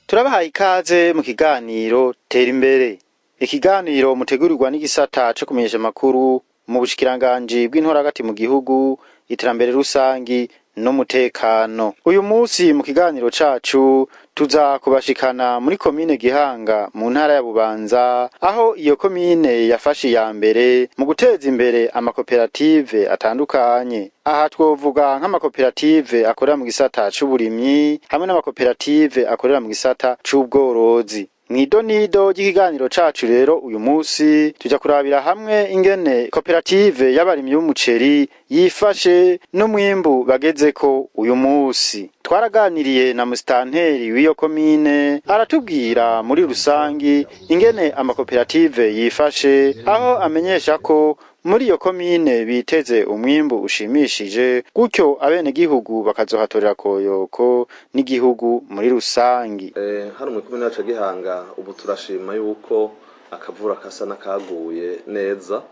Turabahaye ikaze mu kiganiro Tera Imbere, ikiganiro mutegurirwa n'igisata co kumenyesha amakuru mu bushikiranganji bw'intora hagati mu gihugu, iterambere rusangi n'umutekano. Uyu munsi mu kiganiro cacu tuza kubashikana muri komine Gihanga mu ntara ya Bubanza, aho iyo komine yafashe iya mbere mu guteza imbere amakoperative atandukanye. Aha twovuga nk'amakoperative akorera mu gisata c'uburimyi hamwe n'amakoperative akorera mu gisata c'ubworozi. Mw'idonido ry'ikiganiro cacu rero uyu munsi tuja kurabira hamwe ingene koperative y'abarimyi b'umuceri yifashe n'umwimbu bagezeko uyu munsi. Twaraganiriye na musitanteri w'iyo komine, aratubwira muri rusangi ingene amakoperative yifashe, aho amenyesha ko muri iyo komine biteze umwimbu ushimishije, gutyo abenegihugu bakazohatorera koyoko n'igihugu muri rusangi. Hano mu komine yacu ya Gihanga ubu turashima yuko akavura kasa n'akaguye neza,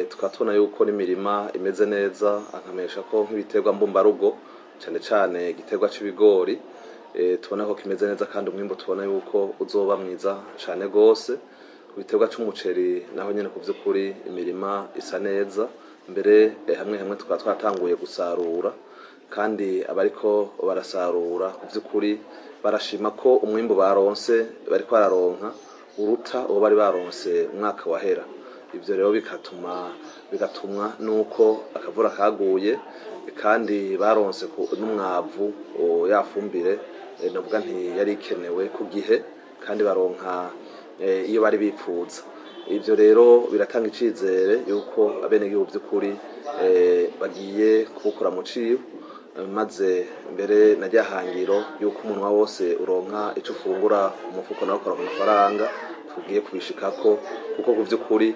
tukaba tubona yuko n'imirima imeze neza, ankamenyesha ko nk'ibiterwa mbumbarugo cane cane igiterwa c'ibigori, tubona ko kimeze neza kandi umwimbu tubona yuko uzoba mwiza cane gose. Ku giterwa c'umuceri naho nyene ku vy'ukuri imirima isa neza, mbere hamwe hamwe tukaba twatanguye gusarura, kandi abariko barasarura ku vy'ukuri barashima ko umwimbu baronse bariko bararonka uruta uwo bari baronse umwaka wahera. Ivyo rero bigatumwa nuko akavura kaguye kandi baronse n'umwavu, ya fumbire, novuga nti yari ikenewe ku gihe, kandi baronka iyo bari bipfuza. Ivyo rero biratanga icizere yuko abenegihugu vy'ukuri bagiye kuwukora mu cibo, maze mbere na rya hangiro yuko umunwa wose uronka ico ufungura, umufuko nawo ukaronka amafaranga, tugiye kubishikako, kuko ku vy'ukuri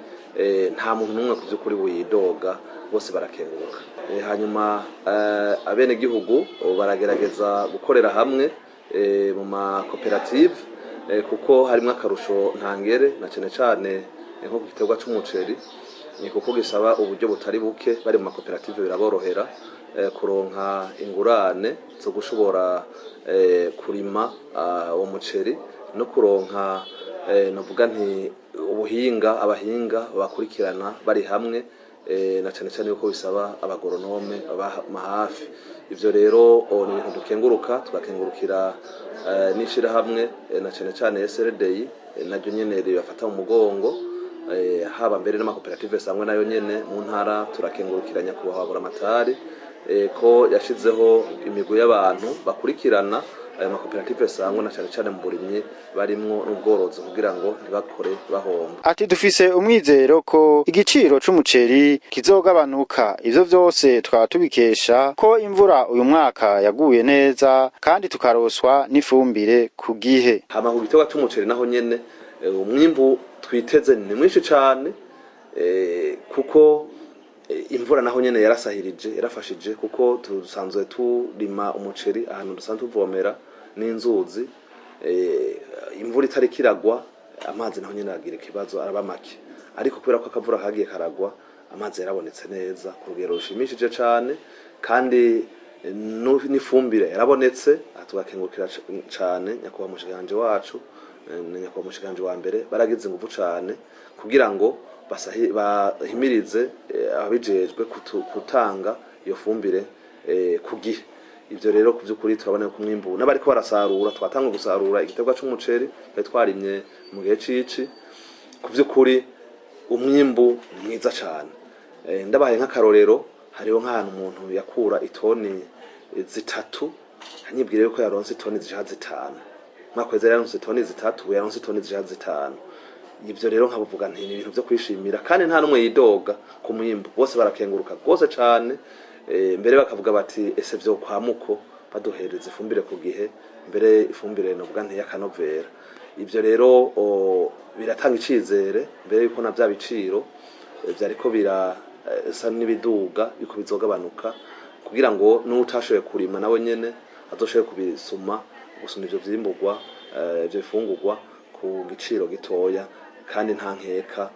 nta muntu n'umwe ku vy'ukuri widoga, bose barakenguruka. Hanyuma abenegihugu baragerageza gukorera hamwe mu makoperative, kuko harimwo akarusho ntangere, na cane cane nko ku giterwa c'umuceri, ni kuko gisaba uburyo butari buke. Bari mu makoperative biraborohera kuronka ingurane zo gushobora kurima uwo muceri, no kuronka novuga nti ubuhinga, abahinga bakurikirana bari hamwe, na cane cane yuko bisaba abagoronome baba hafi. Ivyo rero ni ibintu dukenguruka, tugakengurukira n'ishirahamwe, na cane cane SRDI, naryo nyene ribafata mu mugongo, haba mbere n'amakoperative sangwe nayo nyene mu ntara. Turakengurukira nyakubahwa Buramatari ko yashizeho imigwi y'abantu bakurikirana ayo makoperative sangwe, na cane cane mu burimyi barimwo n'ubworozi, kugira ngo ntibakore bahomba. Ati dufise umwizero ko igiciro c'umuceri kizogabanuka, ivyo vyose tukaba tubikesha ko imvura uyu mwaka yaguye neza kandi tukaroswa n'ifumbire ku gihe. Hama ku giterwa c'umuceri naho nyene, umwimbu twiteze ni mwinshi cane, kuko imvura naho nyene yarasahirije, yarafashije, kuko dusanzwe turima umuceri ahantu dusanzwe tuvomera n'inzuzi. Imvura itariko iragwa, amazi naho nyene aragira ikibazo, araba make, ariko kubera ko akavura kagiye karagwa, amazi yarabonetse neza ku rugero rushimishije cane, kandi n'ifumbire yarabonetse. Aha tugakengurukira cane nyakubahwa mushikiranganje wacu, na nyakubahwa mushikiranganje wa mbere, baragize inguvu cane kugira ngo bahimirize ababijejwe gutanga iyo fumbire ku gihe. Ivyo rero ku vy'ukuri turabona ko umwimbu n'abariko barasarura, twatanga gusarura igiterwa c'umuceri twari twarimye mu gihe cici, ku vy'ukuri umwimbu ni mwiza cane. Ndabahaye nk'akarorero, hariho nk'ahantu umuntu yakura itoni 3, anyibwira yuko yaronse itoni zishika 5. Umwaka uheze yaronse itoni 3, ubu yaronse itoni zishika 5. Ivyo rero nkabuvuga nti ni ibintu vyo kwishimira, kandi nta n'umwe yidoga ku mwimbu, bose barakenguruka rwose cane, mbere bakavuga bati ese vyo kwa muko baduhereza ifumbire ku gihe, mbere ifumbire novuga nti y'akanovera. Ivyo rero Biratanga icizere mbere yuko na vya biciro vyariko birasa n'ibiduga yuko bizogabanuka, kugira ngo n'utashoboye kurima nawe nyene azoshobore kubisuma, gusuma ivyo vyimburwa, ivyo bifungurwa ku giciro gitoya. Kandi nta nkeka,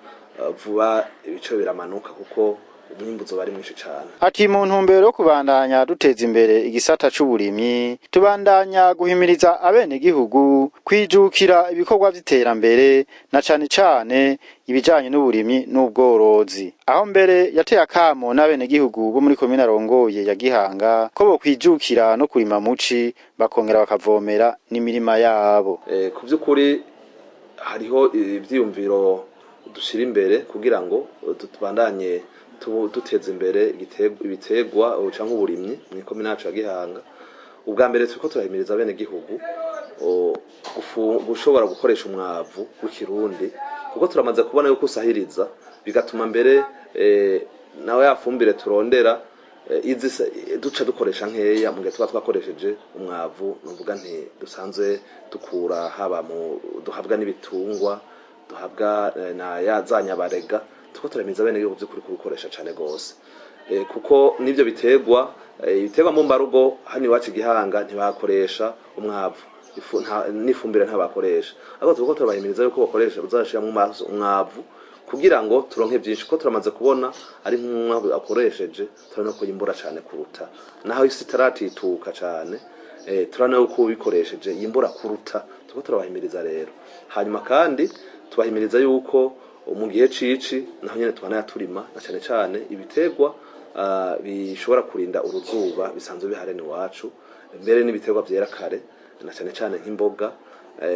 vuba ibiciro biramanuka kuko umwimbu uzoba ari mwinshi cane. Ati mu ntumbero yo kubandanya duteza imbere igisata c'uburimyi, tubandanya guhimiriza abenegihugu kwijukira ibikorwa vy'iterambere, na cane cane ibijanye n'uburimyi n'ubworozi. Aho mbere yateye akamo n'abenegihugu bo muri komine arongoye ya Gihanga ko bokwijukira no kurima muci, bakongera bakavomera n'imirima yabo. Ku vy'ukuri hariho ivyiyumviro dushira imbere kugira ngo tubandanye duteza imbere ibiterwa canke uburimyi mw'ikomine yacu ya Gihanga. Ubwa mbere turiko turahimiriza abenegihugu gushobora gukoresha umwavu w'ikirundi, kuko turamaze kubona yuko usahiriza, bigatuma mbere nawe ya fumbire turondera duca dukoresha nkeya mu gihe tuba twakoresheje umwavu, nuvuga nti dusanzwe dukura haba mu duhabwa n'ibitungwa, duhabwa na ya za nyabarega. Turiko turahimiriza abenegihugu vy'ukuri kubikoresha cane gose, kuko n'ivyo biterwa, ibiterwa mbumbarugo hano iwacu Gihanga ntibakoresha umwavu n'ifumbire ntabakoresha, ariko turiko turabahimiriza yuko bakoresha, bazashiramwo umwavu kugira ngo turonke vyinshi, kuko turamaze kubona ari nk'umwavu akoresheje turabona ko yimbura cane kuruta naho isi itaratituka cane. Turabona yuko ubikoresheje yimbura kuruta. Turiko turabahimiriza rero. Hanyuma kandi tubahimiriza yuko mu gihe cici naho nyene tubana turima, na cane cane ibiterwa bishobora kurinda uruzuba bisanzwe bihari iwacu, mbere n'ibiterwa vyera kare, na cane cane nk'imboga.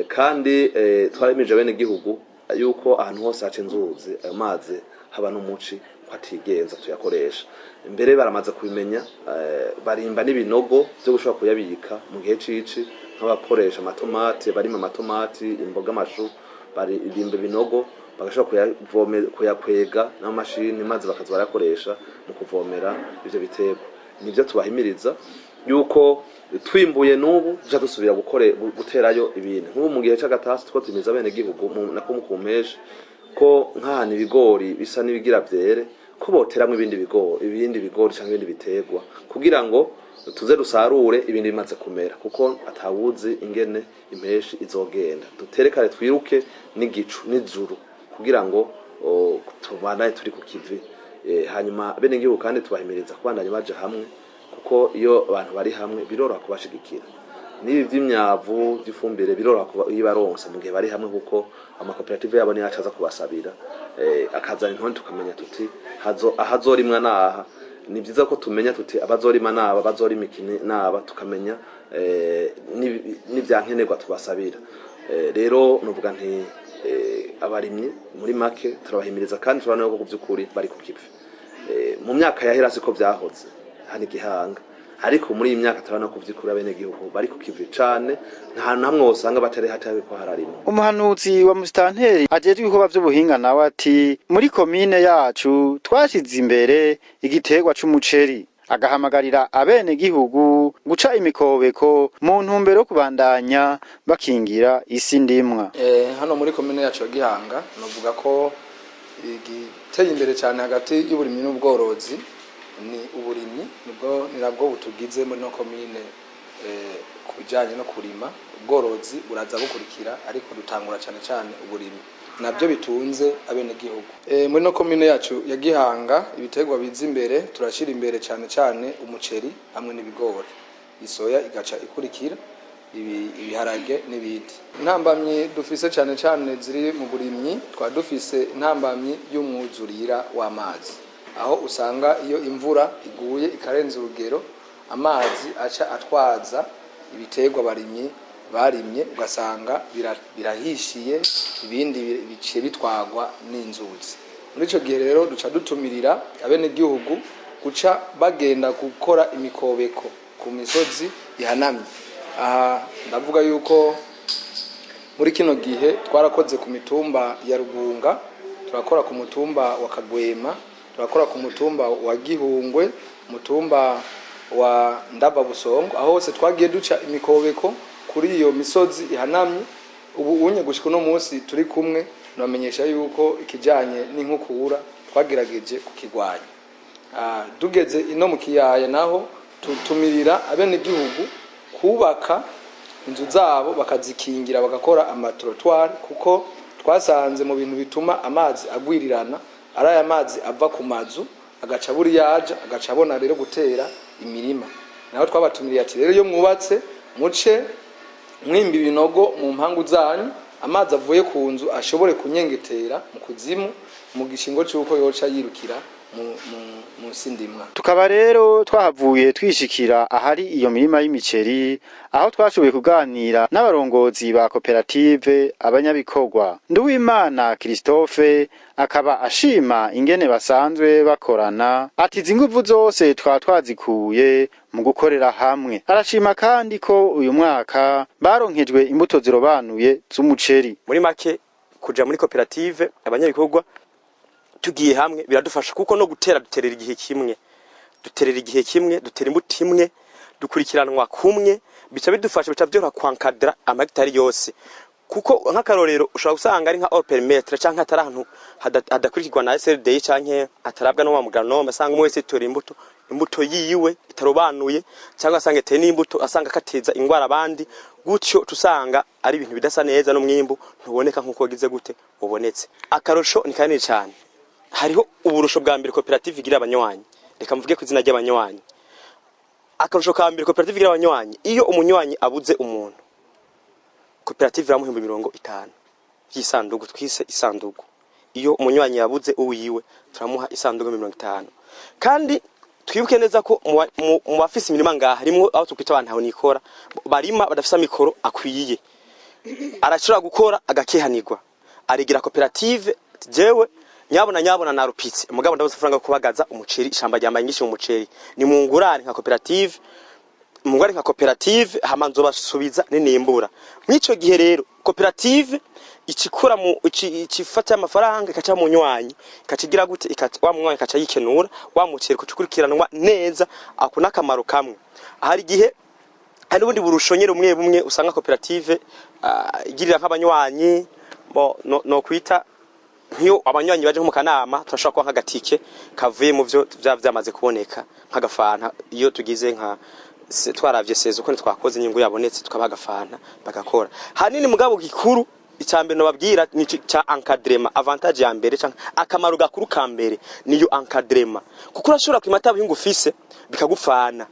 Kandi twarahimirije bene gihugu yuko ahantu hose haca inzuzi, ayo mazi haba n'umuci ko atigenza tuyakoresha. Mbere baramaze kubimenya, barimba n'ibinogo vyo gushobora kuyabika mu gihe cici, nk'abakoresha amatomati, barima amatomati, imboga, amashu, barimba ibinogo bagashobora kuyakwega n'amamashini, maze bakaza barayakoresha mu kuvomera ivyo biterwa. Nivyo tubahimiriza, yuko twimbuye n'ubu duca dusubira guterayo ibintu. Nk'ubu mu gihe c'agatasi two tuhimiriza abenegihugu nako mu kumpeshi ko nk'ahantu ibigori bisa n'ibigira vyere, ko boteramwo ibindi bigori canke ibindi biterwa, kugira ngo tuze dusarure ibindi bimaze kumera, kuko atawuzi ingene impeshi izogenda. Dutere kare, twiruke n'igicu n'ijuru, kugira ngo tubandanye turi ku kivi. Hanyuma abenegihugu kandi tubahimiriza kubandanya baja hamwe, kuko iyo abantu bari hamwe biroroha kubashigikira. N'ibi vy'imyavu, vy'ifumbire, biroroha iyo baronse mu gihe bari hamwe, kuko amakoperative yabo niyo acaza kubasabira, akazana intonde, tukamenya tuti ahazorimwa naha. Ni vyiza ko tumenya tuti abazorima naba, bazorima iki naba, tukamenya n'ivyankenerwa tubasabira. Rero nuvuga nti abarimyi muri make turabahimiriza, kandi turabona ko vy'ukuri bari ku kivi. Mu myaka yahera siko vyahoze hano Igihanga, ariko muri iyi myaka turabona ko vy'ukuri abenegihugu bari ku kivi cane, nta namwe wosanga batari hatariko hararimwa. Umuhanuzi wa musitanteri ajejwe ibikorwa vy'ubuhinga nawe ati muri komine yacu twashize imbere igiterwa c'umuceri, agahamagarira abenegihugu guca imikobeko mu ntumbero yo kubandanya bakingira isi ndimwa. Hano muri komine yacu ya Gihanga novuga ko igiteye imbere cyane hagati y'uburimyi n'ubworozi ni uburimyi, nibwo ni nabwo butugize muri no komine. Ku bijyanye no kurima, ubworozi buraza bukurikira, ariko dutangura cyane cyane uburimyi, nabyo bitunze abenegihugu. Muri no komine yacu ya Gihanga ibiterwa biza imbere, turashyira imbere cyane cyane umuceri hamwe n'ibigori, isoya igaca ikurikira, ibiharage n'ibindi. Intambamyi dufise cyane cyane ziri mu burimyi, twaba dufise intambamyi y'umwuzurira w'amazi, aho usanga iyo imvura iguye ikarenza urugero, amazi aca atwaza ibiterwa abarimyi barimye, ugasanga birahishiye, ibindi biciye bitwagwa n'inzuzi. Muri ico gihe rero duca dutumirira abenegihugu guca bagenda gukora imikobeko ku misozi ihanamye. Aha ndavuga yuko muri kino gihe twarakoze ku mitumba ya Rugunga, turakora ku mutumba wa Kagwema, turakora ku mutumba wa Gihungwe, umutumba wa Ndava Busongo. Aho hose twagiye duca imikobeko kuri iyo misozi ihanamye. Ubu unye gushika uno munsi turi kumwe. Nabamenyesha yuko ikijanye n'inkukura twagerageje kukigwanya. Tugeze ino mu kiyaya naho, tutumirira abenegihugu kubaka inzu zabo, bakazikingira, bagakora ama trottoirs, kuko twasanze mu bintu bituma amazi agwirirana ari aya mazi ava ku mazu agaca buri yaja agaca abona rero gutera imirima. Naho twabatumiriye ati: "Rero iyo mwubatse, muce mwimba ibinogo mu mpangu zanyu, amazi avuye ku nzu ashobore kunyengetera mu kuzimu, mu gishingo c'uko yoca yirukira mu ndimwa." Tukaba rero twahavuye twishikira ahari iyo mirima y'imiceri, aho twashoboye kuganira n'abarongozi ba koperative abanyabikorwa. Nduwimana Christophe akaba ashima ingene basanzwe bakorana, ati: "Izi nguvu zose twaba twazikuye mu gukorera hamwe." Arashima kandi ko uyu mwaka baronkejwe imbuto zirobanuye z'umuceri. Muri make, kuja muri koperative abanyabikorwa tugiye hamwe biradufasha, kuko no gutera duterera igihe kimwe, duterera igihe kimwe, dutera imbuto imwe, dukurikiranwa kumwe. Bica bidufasha, bica byoroha kwankadra amahegitari yose, kuko nk'akarorero ushobora gusanga ari nka hors périmètre canke atari ahantu hadakurikirwa na SLD canke atarabwa no wa mugranome, asanga umwe wese yitorera imbuto yiwe itarobanuye, cyangwa asanga iteye n'imbuto asanga kateza ingwara abandi gutyo, tusanga ari ibintu bidasa neza, n'umwimbu ntuboneka nk'uko wagize gute ubonetse. Akarusho ni kanini cyane. Hariho uburusho bwa mbere koperative igira abanywanyi. Reka mvuge ku izina ry'abanywanyi. Akarusho ka mbere koperative igira abanywanyi: iyo umunywanyi abuze umuntu, koperative iramuhemba 50 by'isandugu twise isandugu. Iyo umunywanyi yabuze uwiwe, turamuha isandugu 50. Kandi twibuke neza ko mu bafise imirima ngaha harimwo aho tukwita abantu nikora barima badafise amikoro akwiye. Arashobora gukora agakehanirwa, arigira koperative: "Jewe nyabona nyabona narupitse, mugabo ndabuze amafaranga yo kubagaza umuceri, ishamba ryambaye nyinshi mu muceri, ni mungurane nka koperative, mungurane nka koperative, hama nzobasubiza ninimbura." Mw'ico gihe rero koperative ikikura mu ikifata amafaranga ikaca mu nywanyi, ikacigira gute, ikaca wa munywanyi ikaca yikenura wa muceri kucukurikiranwa neza. Ako nakamaro kamwe. Hari igihe hari n'ubundi burusho nyene bumwe bumwe usanga koperative igirira nk'abanywanyi bo no kwita nk'iyo abanywanyi baje nko mu kanama, turashobora kuba nk'agatike kavuye mu vyo vyamaze kuboneka, nk'agafanta. Iyo tugize nka twaravye sezo uko twakoze, inyungu yabonetse, tukabaha agafanta bagakora hanini. Mugabo gikuru icambere nobabwira ni ico ca encadrement. Avantage ya mbere canke akamaro gakuru ka mbere niyo encadrement, kuko urashobora kurima ata buhinga ufise bikagufana.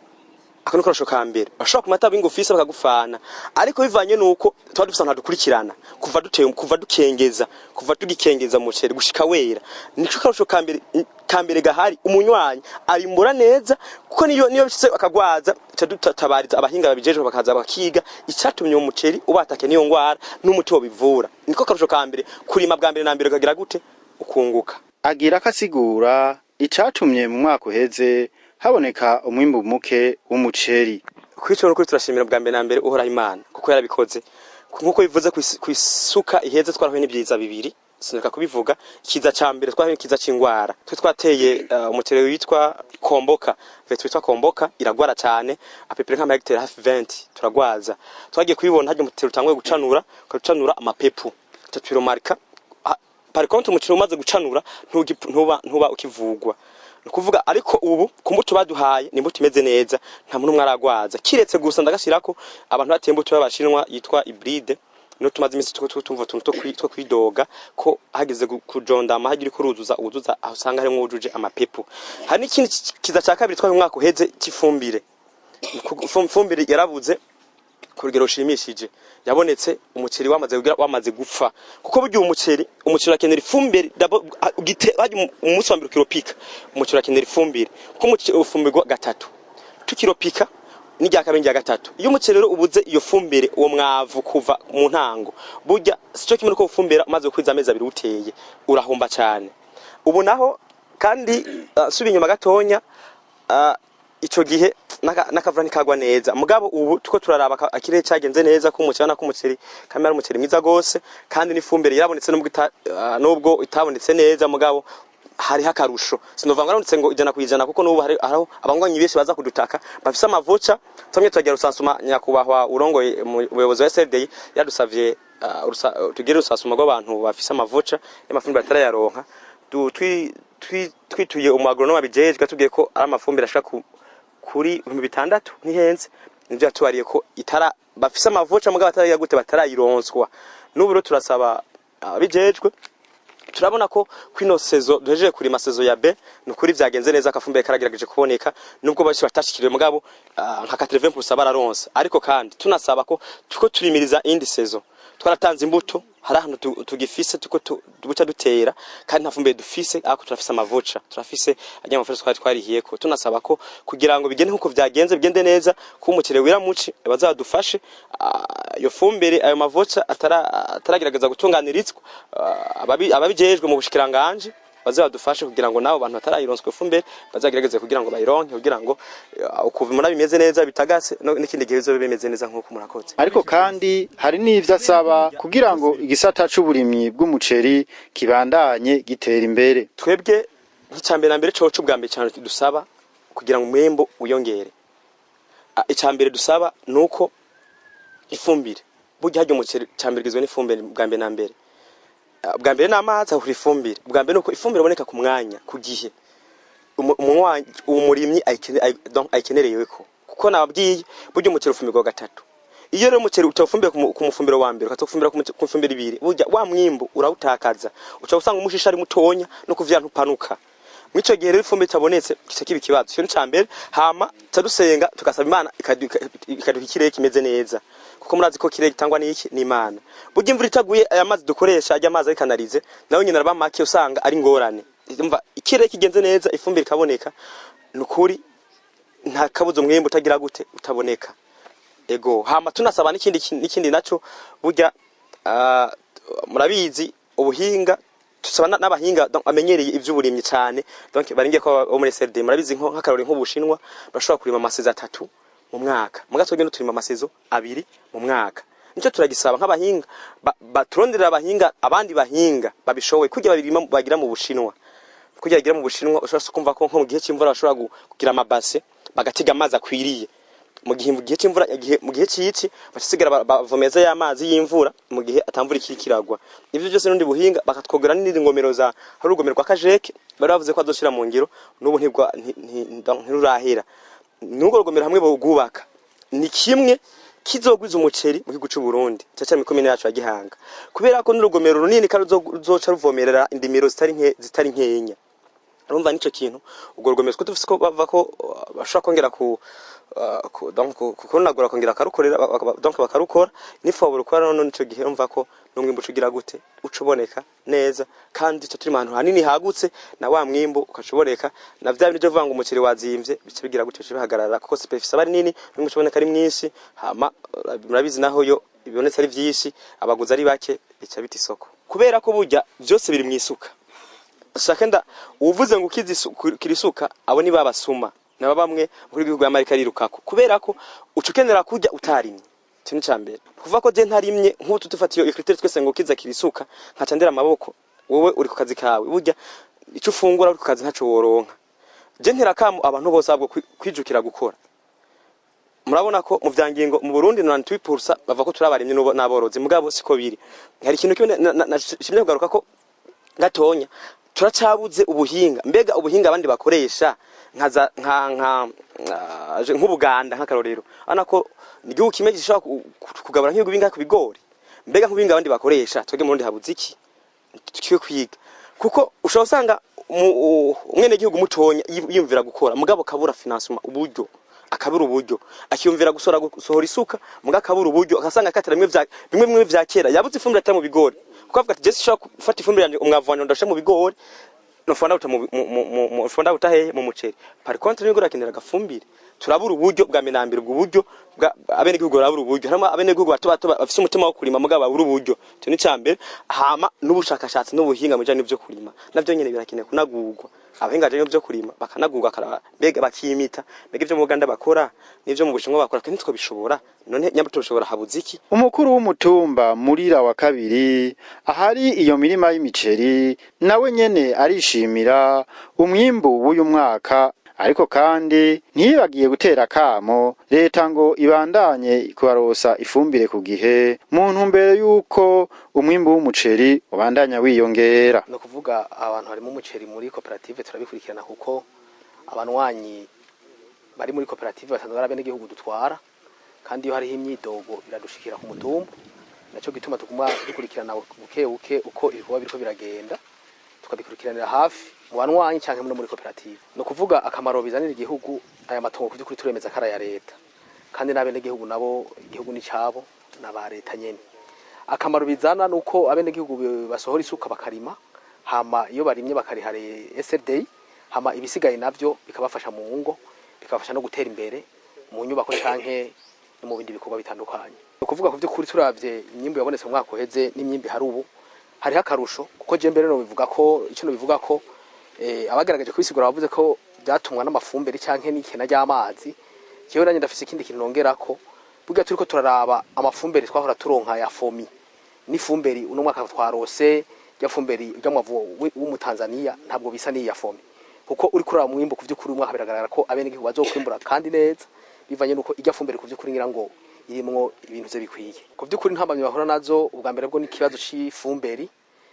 Ako ni karusho ka mbere. Bashobora kumata buhinga ufise bakagufana, ariko bivanye nuko tuba dufise ahantu hadukurikirana kuva duteye, kuva dukengeza, kuva tugikengeza umuceri gushika wera. Nico karusho ka mbere gahari. Umunywanyi arimbura neza, kuko niyo bishitse akagwaza, tuca dutabariza abahinga babijejwe, bakaza bakiga icatumye uwo muceri ubatake niyo ngwara n'umuti wobivura. Niko karusho ka mbere. Kurima bwa mbere na mbere ukagira gute, ukunguka. Agira akasigura icatumye mu mwaka uheze haboneka umwimbu muke w'umuceri. Kwico nukuri turashimira bwa mbere na mbere Uhoraho Imana, kuko yarabikoze. Nkuko bivuze, kwisuka iheze twarahuye n'ibyiza bibiri, sineka kubivuga. Ikiza ca mbere twarahuye n'ikiza c'ingwara. Twe twateye umuceri witwa Komboka, variété witwa Komboka iragwara cane, à peu près nk'amahegitari hafi 20 turagwaza. Twagiye kubibona harya umuceri utanguye gucanura, ukacanura amapepu, tupiromarika. Par contre umuceri umaze gucanura ntuba ukivugwa. Nukuvuga ariko ubu ku mbuto baduhaye ni imbuto imeze neza, nta muntu umwe aragwaza, kiretse gusa ndagashirako abantu bateye imbuto y'abashinwa yitwa hybride. No tumaze iminsi tuko tumva utuntu two kwidoga ko hageze kujondama, hagira kuruzuza uzuza aho usanga harimwo wujuje amapepo. Hari n'ikindi kiza ca kabiri twaye umwaka uheze c'ifumbire. Ifumbire yarabuze ku rugero rushimishije, yabonetse umuceri wamaze kugira wamaze gupfa, kuko burya umuceri urakenera ifumbire hajya umunsi wa mbere ukiropika, umuceri urakenera ifumbire, kuko umuceri ufumbirwa gatatu, tukiropika n'irya kabiri n'irya gatatu. Iyo umuceri rero ubuze iyo fumbire, uwo mwavu kuva mu ntango, burya sico kimwe nuko ufumbira umaze gukwiza amezi 2 uteye, urahomba cyane. Ubu naho kandi subi inyuma gatonya, ico gihe n'akavura ntikagwa neza. Mugabo ubu tuko turaraba ikirere cyagenze neza ko umuceri ko umuceri kamera ari umuceri mwiza gose, kandi n'ifumbire yarabonetse nubwo itabonetse neza, mugabo hariho akarusho. Sinova ngo yarabonetse ngo 100%, kuko n'ubu hari hariho abanywanyi benshi baza kudutaka bafise amavoca tumwe turagira rusansuma. Nyakubahwa urongoye umuyobozi wa SLD yadusavye. tugire urusasuma rw'abantu bafise amavoca y'amafumbire batarayaronka. Twituye umu agronome abijejwe, atubwiye ko ari amafumbire ashika kuri 6000, ntihenze, nivyo yatubariye ko itara bafise amavoca mugabo batarayiga gute, batarayironswa. N'ubu rero turasaba abijejwe. Turabona ko kwino saison duhejeje kurima, saison ya B, nukuri vyagenze neza, akafumbire karagerageje kuboneka nubwo benshi batashikiriwe, mugabo nka 80% bararonse. Ariko kandi tunasaba ko tuko turimiriza indi saison, twaratanze imbuto, hari ahantu tugifise tuko duca dutera kandi nta fumbire dufise, ariko turafise amavoca, turafise ajya amafaranga twari twarihiyeko. Tunasaba ko kugira ngo bigende nkuko vyagenze, bigende neza, ko umuceri wira muci bazadufashe iyo fumbire, ayo mavoca ataragerageza gutunganirizwa, ababijejwe mu bushikiranganje baze badufashe kugira ngo nabo bantu batarayironswa ifumbire bazagerageze kugira ngo bayironke, kugira ngo uko mura bimeze neza bitagase n'ikindi gihe bizobe bimeze neza nkuko. Murakoze. Ariko kandi hari n'ivyo asaba kugira ngo igisata c'uburimyi bw'umuceri kibandanye gitera imbere. Twebwe nk'icambere na mbere coco, ubwa mbere cyane dusaba kugira ngo umwimbu wiyongere, icambere dusaba nuko ifumbire. Burya harya umuceri cambere gizwe n'ifumbire bwa mbere na mbere. Bwa mbere n'amazi ahura ifumbire. Bwa mbere nuko ifumbire iboneka ku mwanya, ku gihe umurimyi donc ayikenereyeko, kuko nababwiye burya umuceri ufumbirwa gatatu. Iyo rero umuceri utawufumbiye ku mufumbiro wa mbere, ukatawufumbira ku mufumbiro ibiri, burya wa mwimbu urawutakaza, uca usanga umushisha ari mutonya no kuvyara ntupanuka. Mwico gihe rero ifumbire itabonetse kica kiba ikibazo. Ico ni ca mbere. Hama tudusenga tugasaba Imana ikaduha ikirere kimeze neza, kuko murazi ko kirere gitangwa n'iki? N'Imana. Burya imvura itaguye, aya mazi dukoresha, ajya amazi ari canalisé, nayo nyine araba make, usanga ari ingorane. Umva, ikirere kigenze neza, ifumbire ikaboneka, nukuri nta kabuzo umwimbu utagira gute, utaboneka. Ego. Hama tunasaba n'ikindi naco, burya murabizi ubuhinga, tusaba n'abahinga donc amenyereye ivy'uburimyi cane, donc baringiye ko bo muri SRD. Murabizi nko nk'akarori nk'Ubushinwa bashobora kurima ama saisons atatu mu mwaka, muga twebwe turima ama saisons abiri mu mwaka. Nico turagisaba nk'abahinga baturonderera abahinga, abandi bahinga babishoboye, kugira babirima bagira mu Bushinwa. Kugira bagira mu Bushinwa, ushobora kumva ko nko mu gihe c'imvura bashobora kugira amabase, bagatega amazi akwiriye mu gihe c'imvura, igihe mu gihe c'ici bacisigara bavomeza y'amazi y'imvura mu gihe atamvura ikiri kiragwa. Ivyo byose n'undi buhinga, bakatwogera n'indi ngomero za hari urugomero rwa Kajeke bari bavuze ko azoshira mu ngiro, n'ubu ntibwa ntirurahera. N'urwo rugomero hamwe bogubaka ni kimwe kizogwiza umuceri mu gihugu c'u Burundi, cyaca mu komine yacu ya Gihanga, kubera ko n'urugomero runini kandi ruzoca ruvomerera indimiro zitari nke, zitari nkenya. Urumva nico kintu urwo rugomero two dufise ko bava ko bashobora kongera ku donc kurunagura, kongera akarukorera, donc bakarukora nifu baburukora. None nico gihe urumva ko n'umwimbu ucugira gute, ucuboneka neza, kandi ico turi ahantu hanini hagutse, na wa mwimbu ukacuboneka, na vya bintu byo kuvuga ngo umuceri wazimvye bice bigira gute, bice bihagarara, kuko superficie aba ari nini, umwimbu ucuboneka ari mwinshi. Hama murabizi naho yo ibonetse ari vyinshi, abaguzi ari bake, bica bita isoko, kubera ko burya vyose biri mw'isuka. Shaka nda uvuze ngo ukizi kirisuka, abo ni babasuma naba bamwe muri bihugu y'Amerika rirukako, kubera ko uca ukenera kurya utarimye. Ico ni cambere kuvuga ko je ntarimye nk'ubu tufatiye iyo critère twese ngo kiza kirisuka, nkaca ndera amaboko, wowe uri ku kazi kawe, burya ico ufungura uri ku kazi ntaco woronka. Je ntera kamo abantu bose ahubwo kwijukira gukora. Murabona ko mu vyangingo mu Burundi 98% bava ko turabarimye n'aborozi, mugabo siko biri. Hari ikintu kimwe nshimye kugaruka ko gatonya: turacabuze ubuhinga. Mbega ubuhinga abandi bakoresha nkaza nka nk'Ubuganda nk'akarorero, ana ko ni igihugu kimwe gishobora kugabura nk'ibihugu bingahe ku bigori. Mbega nk'ubuhinga abandi bakoresha, twebwe mu Burundi habuze iki tukwiye kwiga? Kuko ushobora usanga umwenegihugu mutonya yiyumvira gukora, mugabo kabura financement, uburyo, akabura uburyo, akiyumvira gusohora isuka, mugabo akabura uburyo, akasanga akatira bimwe bimwe vya kera, yabuze ifumbire atera mu bigori, kuko avuga ati: "Je sinshobora gufata ifumbire yanje, umwavu wanje ndashira mu bigori, nofanda uta mu fonda uta hehe mu muceri." Par contre n'ibigori akenera agafumbire. Turabura uburyo bwa minambere, ubwo buryo bwa abenegihugu barabura uburyo. Harimo abenegihugu bato bato bafise umutima wo kurima, mugabo babura uburyo. Ico ni cambere. Hama n'ubushakashatsi n'ubuhinga mu bijanye n'ivyo kurima navyo nyene birakenewe kunagurwa. Abahinga bajanye n'ivyo kurima bakanagurwa, akaraba mbega bakimita, mbega ivyo mu Buganda bakora n'ivyo mu Bushinwa bakora, twe ntitwobishobora? None nyamba tubishobora, habuze iki? Umukuru w'umutumba Murira wa kabiri, ahari iyo mirima y'imiceri, nawe nyene arishimira umwimbu w'uyu mwaka. Ariko kandi ntiyibagiye gutera akamo leta ngo ibandanye kubarosa ifumbire ku gihe mu ntumbero y'uko umwimbu w'umuceri ubandanya wiyongera. Ni ukuvuga abantu harimo umuceri muri koperative turabikurikirana, kuko abanywanyi bari muri koperative basanzwe ari abenegihugu dutwara, kandi iyo hariho imyidogo biradushikira ku mutumba. Naco gituma tuguma dukurikirana buke buke uko ibikorwa biriko biragenda, tukabikurikiranira hafi mu banywanyi canke no muri koperative. Ni ukuvuga akamaro bizanira igihugu, aya matongo ku vy'ukuri turemeza ko ari aya leta, kandi n'abenegihugu nabo igihugu ni cabo n'aba leta nyene. Akamaro bizana nuko abenegihugu basohora isuka bakarima, hama iyo barimye bakariha SRD, hama ibisigaye navyo bikabafasha mu ngo, bikabafasha no gutera imbere mu nyubako canke no mu bindi bikorwa bitandukanye. Ni ukuvuga ku vy'ukuri turavye imyimbu yabonetse mu mwaka uheze n'imyimbu ihari ubu, hariho akarusho, kuko je mbere no bivuga ko ico no bivuga ko abagaragaje kubisigura bavuze ko byatumwa n'amafumbire canke n'ikena ry'amazi. Jewe nanje ndafise ikindi kintu nongerako. Burya turiko turaraba amafumbire twahora turonka ya FOMI n'ifumbire uno mwaka twarose ya fumbire ry'amavu w'umutanzania ntabwo bisa n'iya FOMI, kuko uri kuraba mwimbu ku vy'ukuri umwaka biragaragara ko abenegihugu bazokwimbura kandi neza, bivanye nuko irya fumbire ku vy'ukuri ngira ngo irimwo ibintu vyo bikwiye. Ku vy'ukuri ntambamyi bahura nazo, ubwa mbere bwo n'ikibazo c'ifumberi.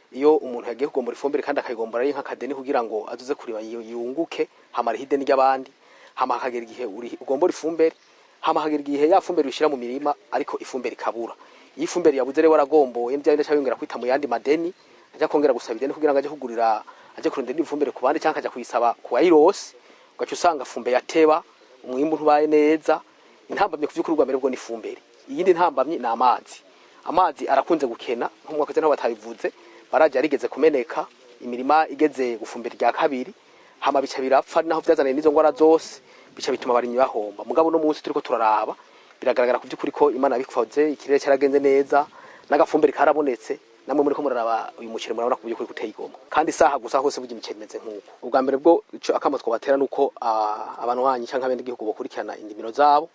Iyo umuntu yagiye kugombora ifumbire kandi akayigombora ari nk'akadeni kugira ngo azoze kurima yunguke, hama arihe ideni ry'abandi, hama hakagera igihe ugombora ifumbire, hama hakagera igihe ya fumbire uyishira mu mirima ariko ifumbire ikabura. Iyo ifumbire yabuze rero waragomboye, bya bindi aca yongera kwita mu yandi madeni, aja kongera gusaba ideni kugira ngo aje kugurira, aje kurondera indi fumbire ku bandi canke akaja kuyisaba ku wayirose, ugaca usanga fumbe yateba, umwimbu ntubaye neza. Intambamyi ku vy'ukuri ubwa mbere bwo ni ifumbire. Iyindi ntambamyi ni amazi. Amazi arakunze gukena, nk'umwaka uheze naho batabivuze, baraje yarigeze kumeneka imirima igeze gufumbira rya kabiri, hama bica birapfa, naho vyazaniye n'izo ngwara zose, bica bituma abarimyi bahomba. Mugabo no munsi turiko turaraba biragaragara ku vy'ukuri ko Imana yabikoze, ikirere caragenze neza n'agafumbire karabonetse. Namwe muriko muraraba uyu muceri murabona ku by'ukuri kuteye igomwe, kandi isaha gusa hose burya imiceri imeze nk'uko. Ubwa mbere bwo ico akamo twobatera nuko abanywanyi canke abenegihugu bokurikirana indimiro zabo,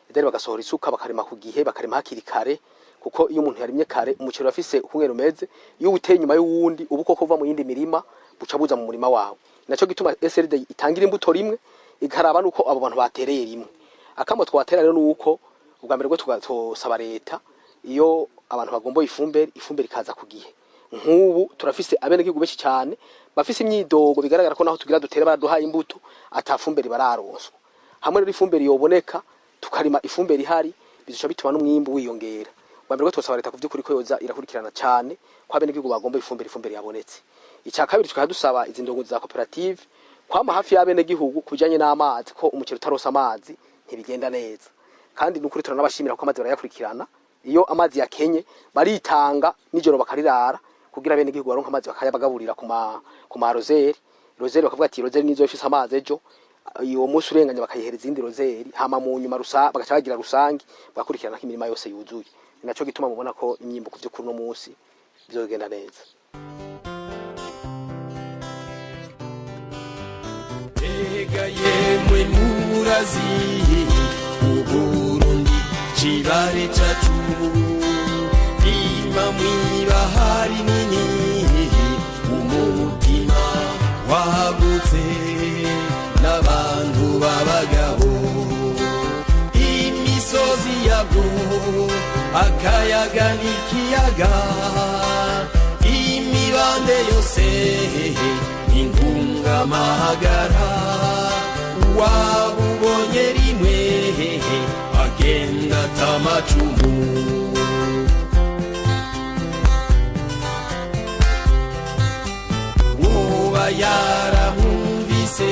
idari bagasohora isuka bakarima ku gihe, bakarima hakiri kare, kuko iyo umuntu yarimye kare umuceri urafise ukungene umeze. Iyo uteye inyuma y'uwundi ubukoko buva mu yindi mirima buca buza mu murima wawe. Naco gituma SRD itangira imbuto rimwe, ikaraba nuko abo bantu batereye rimwe. Akamo twatera rero nuko ubwa mbere bwo tugasaba leta, iyo abantu bagomba ifumbire, ifumbire ikaza ku gihe. Nk'ubu turafise abenegihugu benshi cyane bafise imyidogo, bigaragara ko naho tugira dutere baraduhaye imbuto atafumbire bararonswa. Hamwe rero ifumbire yoboneka tukarima ifumbire ihari, bizoca bituma n'umwimbu wiyongera. Ubwa mbere bwo twosaba leta ku vy'ukuri ko yoza irakurikirana cyane ko abenegihugu bagomba ifumbire, ifumbire yabonetse. Icya kabiri tukaba dusaba izi ndongozi za koperative kwama hafi y'abenegihugu ku bijanye n'amazi, ko umuceri utaronse amazi ntibigenda neza. Kandi nukuri turanabashimira kuko amazi barayakurikirana. Iyo amazi yakenye baritanga nijoro bakarirara kugira abenegihugu baronke amazi, bakayabagaburira ku ma rozeri rozeri, bakavuga ati rozeri nizo ifise amazi ejo, uwo munsi urenganya bakayihereza izindi rozeri, hama mu nyuma rusa bagaca bagira rusangi bagakurikirana ko imirima yose yuzuye. Ni naco gituma mubona ko imyimbu ku vy'ukuri uno munsi bizogenda neza. Ega yemwe murazi Uburundi cibare cacu, ima mw'ibahari nini umutima wagutse n'abantu b'abagabo, imisozi yabwo akayaga n'ikiyaga, imibande yose intungamahagara, wabubonye rimwe agenda atamacumu. Uba yaramwumvise.